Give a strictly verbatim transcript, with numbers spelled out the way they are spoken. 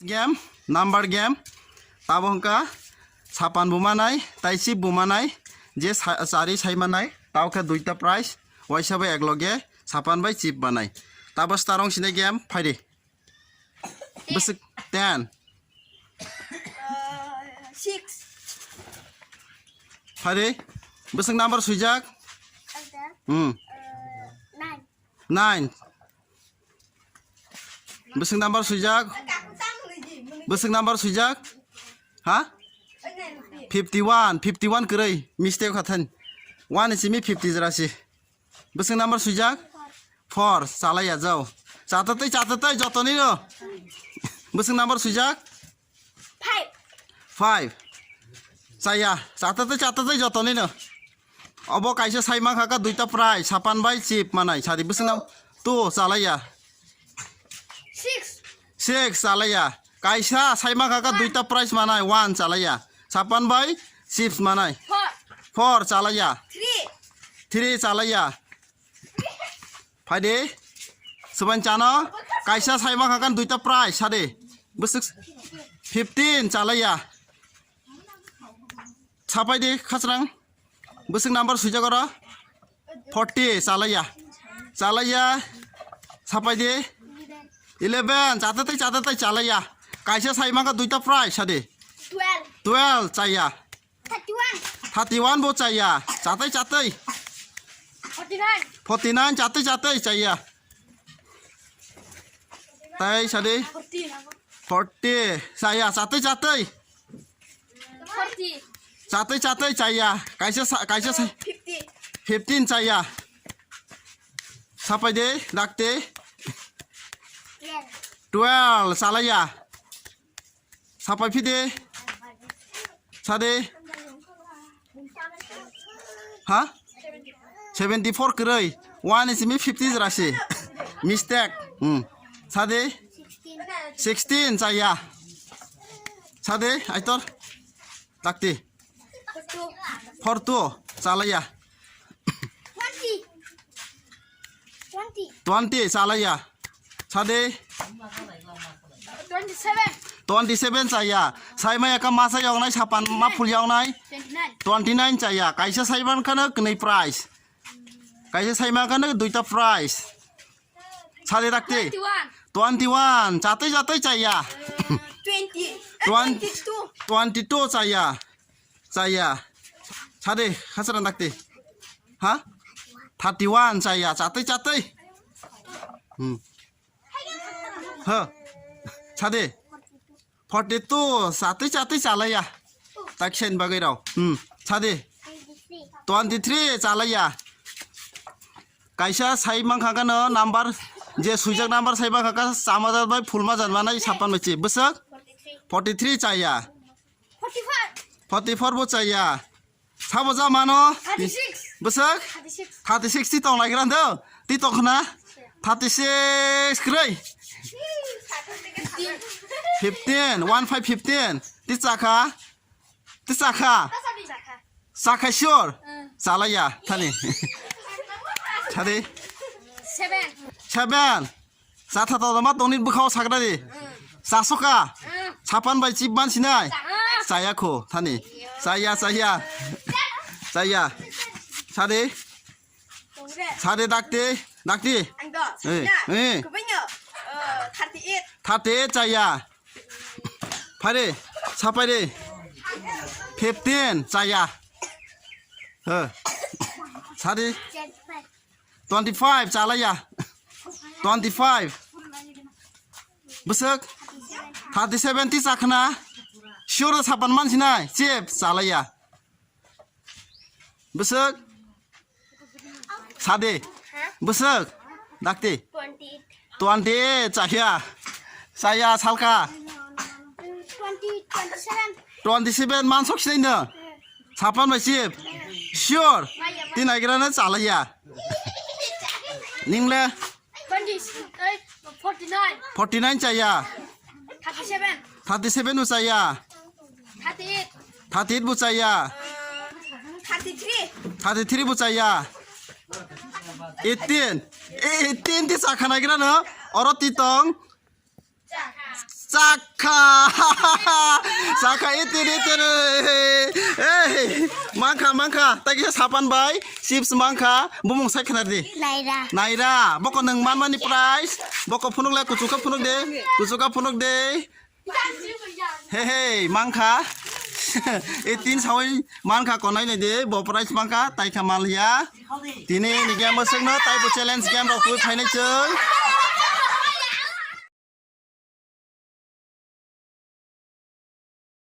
Game, number game. Tabo hwnkha sapan bumanai, tai chip bumanai, je sa-, chari saimanai, tabo khe duita prize, waisa bai ekloge sapan bai chip manai. Tabo starong sini game, phaidi. Bwswk ten. Uh, six. Phaidi. Bwswk number swijak? Ada. Hmm. Uh, nine. Nine. Bwswk number swijak? Bwswk number swijak? Ha? Fifty one, fifty one kwrwi. Mistake kha thani. One ni simi fifty jora si. Bwswk number swijak? Four. Chalaiya jao. Chatatwi, chatatwi, jotoni no. Bwswk number swijak? Five. Five. Chaya. Chatatwi, chatatwi, jotoni no. Obo kaisa sai mankha ka duita prize, sapan bai chip manai. Sadi bwswk num-, two, chalaiya. Six. Six, chalaiya. Kaisa sai mankha ka duita prize manai, one, chalaiya. Sapan bai chips manai. Four. Four, chalaiya. Three. Three, chalaiya. Phaidi. Suban chano. Kaisa sai mankha ka duita prize, sadi. Bwswk fifteen, chalaiya. Sapai di, khasrang. Bwswk number swijak oro? Forty, chalaiya. Chalaiya. Sapai di. Eleven, chatatwi, chatatwi, chalaiya. Kaisa sai mankha duita prize, sadi. Twelve. Twelve, chaya. Thirty one. Thirty one bo chaya. Chatai, chatai. Forty nine. Forty nine, chatai, chatai, chaya. Tai sadi. Forty. Forty, chaya, chatai, chatai. Forty. Chatai, chatai, chaya. Kaisa sa-, kaisa sa-, Fifty. Fifteen, chaya. Sapai de, dakte. Twelve. Twelve, chalaiya. Sapai phide. Sade. Ha? Seventy four kwrwi. One is me fifty jora si. Mistake. Hmm. Sade. Sixteen, chaya. Sade, aitor. Takti. Four two, chalaiya. Twenty. Twenty. Twenty, chalaiya. Sade. Twenty seven. Twenty seven chaya. Saimaya ka masa yoknai, sapan ma phul yoknai. Twenty nine. Twenty nine chaya. Kaisa saiman khana kwnwi prize. Kaisa saiman khana duita prize. Sade dakti. Twenty one. Twenty one. Chatwi chatwi chaya. Twenty. Twenty two. Twenty two chaya. Chaya. Sade, khasra dakti. Ha? Thirty one chaya. Chatwi chatwi. Hmm. Ha. Sade. Forty two, chatwi chatwi chalaiya. Taksen bagwi rao. Hmm. Sade. Twenty three chalaiya. Kaisa sai mankha kano number, je swijak number sai mankha ka chama jat bai phulma jat manai sapan bai chi. Bwswk? Forty three chaya. Forty four. Forty four bo chaya. Sabo ja mano? Thirty six. Bwswk? Thirty six. Thirty six ti tong lai gran do. Ti tong khna? Thirty six kwrwi. Fifteen, one five fifteen. Ti chakha? Ti chakha? Chakha sure? Chalaiya, thani. Thani. Seven. Seven. Chatha to ma tongni bwkhao sagra di. Chasoka. Sapan bai chip man sinai. Chaya kho thani. Chaya, chaya. Chaya. Sade. Sade dakti, dakti. Eh, eh. Thirty eight chaya. Phaire, sapaire. Fifteen chaya. He. Sade. Twenty five chalaiya. Twenty five. Bwswk? Thirty seven ti chakhna. Sure sapan mansinai. Chip chalaiya. Bwswk? Sade. Bwswk? Dakti. Twenty eight chaya. Chaya salka. Twenty, twenty seven. Twenty seven mansok sinai no. Sapan bai chip. Sure. Tin aigra na chalaiya. Ningle. Twenty, eh, forty nine. Forty nine chaya. Thirty seven. Thirty seven bo chaya. Thirty eight. Thirty eight bo chaya. Thirty three. Thirty three bo chaya. Eighteen. Eighteen ti chakha naigra no. Oro ti tong. Chakha. Chakha. Chakha, itir, itir. Ei, mankha, mankha. Tai kisa sapan bai chips mankha. Bumung sai khna di. Naira. Naira. Boko nung manmani price. Boko phunuk le, kuchuka phunuk de. Kuchuka phunuk de. He, he, mankha. Ei tin sawi mankha, konai le de. Bo price mankha. Tai kha mal ya. Tini ni game bo sengno. Tai bo challenge game rok twi phainai chwng.